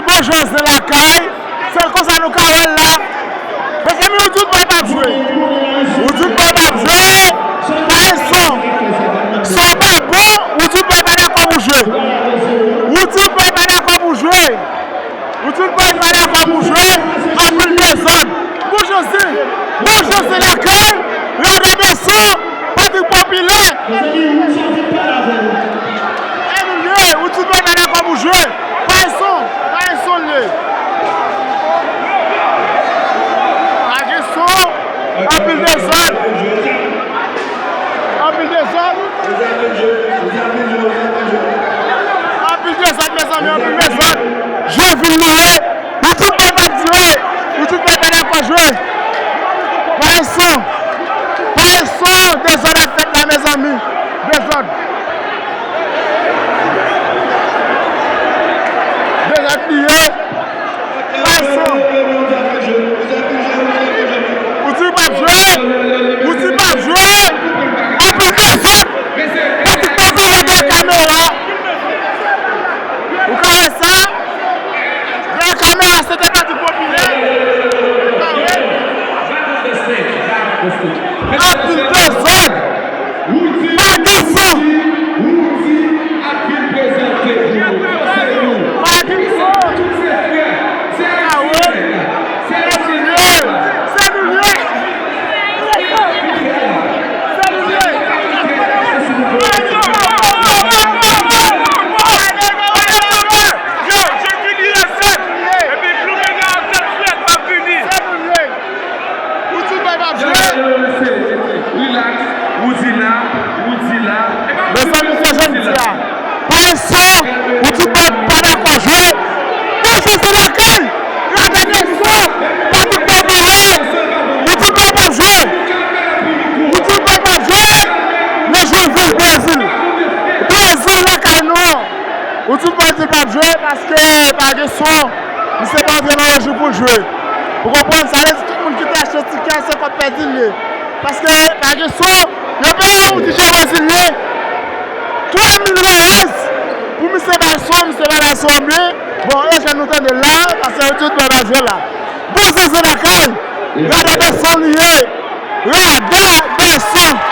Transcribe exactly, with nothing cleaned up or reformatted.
Bon José lakay, se konsa nou ka wè l la. Mezanmi, Woodroot Boy p ap jwe. Woodroot Boy p ap jwe. Pareson. Son pa bon, Woodroot Boy pa dakò pou jwe. Woodroot Boy pa dakò pou jwe. Woodroot Boy pa dakò pou jwe. Anpil dezòd. Bon José. Bon José lakay. Radodè son. Patrick Popilè. Ann ye, Woodroot Boy pa dakò pou jwe. Pareson, Pareson l ye. Pareson, anpil dezòd. Anpil dezòd. Anpil dezòd, mezanmi, anpil dezòd. Jwe vin li ye. Woodroot Boy p ap jwe. Woodroot Boy pa dakò jwe. Pareson. Pareson. Dezòd ap fèt la, mezanmi. Dezòd. Dezòd li ye. Pareson. Woodroot p ap jwe. Woodroot p ap jwe. Anpil dezòd. Patrick Popilè dèyè kamera. Ou ka wè sa? Dèyè kamera, se te Patrick Popilè. Ou ka wè? Anpil dezòd. Pa gen son. Pa gen son. Ou ka wè? Se nou ye. Se nou ye. Mezanmi, se jodi a. Pareson, Woodroot Boy pa dakò jwe. Bon José lakay. Radodè son. Patrick Popilè. Woodroot Boy p ap jwe. Woodroot Boy p ap jwe. Men jwe vin Brezil. Brezil lakay nou. Woodroot Boy di l p ap jwe paske pa gen son. Misye pa antre nan lojik pou l jwe. Ou konprann? Sa vle di tout moun ki te achte tikè, se kòb pèdi l ye. Paske pa gen son. Yo peye yon DJ brezilyen twa mil reyès pou misye bay son, misye pa bay son byen. Bon, e jan nou tande l la, paske Woodroot Boy pa jwe la. Bon, se se lakay. Radodè son li ye. Radodè son.